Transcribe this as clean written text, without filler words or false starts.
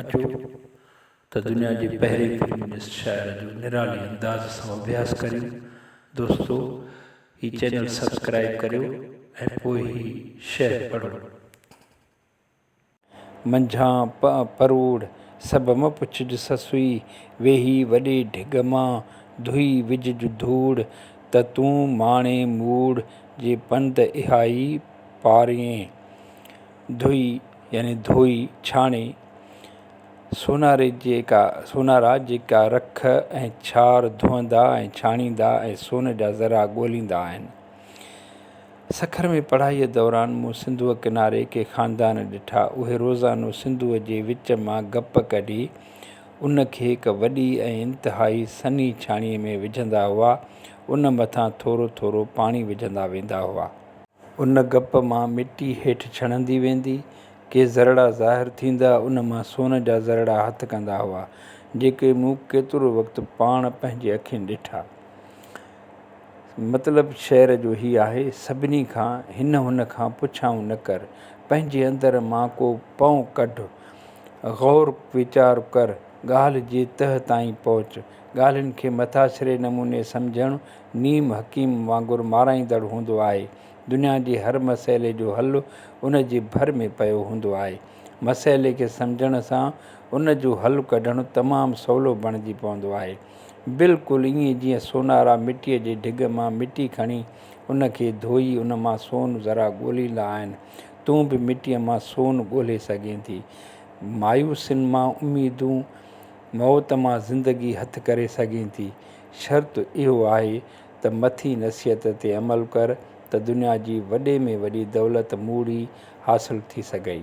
اچو ته دنيا جي پهرين فيمنسٽ شاعر جو نرالي انداز سان اڀياس ڪريون. دوستو هي چينل سبسڪرائيب ڪريو ۽ پوء هي شعر پڙهو. منجهان پروڙ، سڀ م پڇج سسئي، ويهي وڏي ڍڳ مان، ڌوئي وجهج ڌوڙ، ته تون ماڻي موڙ، جي پنڌ اهائي پارئين. ڌوئي يعني ڌوئي، ڇاڻي، سوناري جيڪا سونارا جيڪا رک ۽ ڇار ڌوئندا ۽ ڇاڻيندا ۽ سون جا ذرا ڳوليندا آهن. سکر ۾ پڙهائيء دوران مون سنڌوء ڪناري ڪي خاندان ڏٺا. اهي روزانو سنڌوء جي وچ مان گپ ڪڍي، ان کي هڪ وڏي ۽ انتهائي سنهي ڇاڻيء ۾ وجهندا هئا. ان مٿان ٿورو ٿورو پاڻي وجهندا ويندا هئا. ان گپ مان مٽي هيٺ ڇڻندي ويندي، ڪي ذرڙا ظاهر ٿيندا، ان مان سون جا ذرڙا هٿ ڪندا هئا، جيڪي مون ڪيترو وقت پاڻ پنهنجي اکين ڏٺا. مطلب شعر جو هي آهي، سڀني کان، هن هن کان پڇائون نه ڪر، پنهنجي اندر مان ڪو پئون ڪڍ، غور ويچار ڪر، ڳالهه جي تهه تائين پهچ، ڳالهين کي مٿاڇري نموني سمجهڻ نيم حڪيم وانگر مارائيندڙ هوندو آهي. دنيا جي هر مسئلي جو حل ان جي ڀر ۾ پيو هوندو آهي. مسئلي کي سمجهڻ سان ان جو حل ڪڍڻ تمام سولو بڻجي پوندو آهي. بلڪل ائين جيئن سونارا مٽيء جي ڍڳ مان مٽي کڻي ان کي ڌوئي ان مان سون ذرا ڳوليندا آهن. تون به مٽيء مان سون ڳولي سگهين ٿي. مايوسين مان اميدون، موت مان زندگي هٿ ڪري سگهين ٿي. شرط اهو آهي ته مٿين نصيحت تي عمل ڪر ته دنيا جي وڏي ۾ وڏي دولت موڙي حاصل ٿي سگهئي.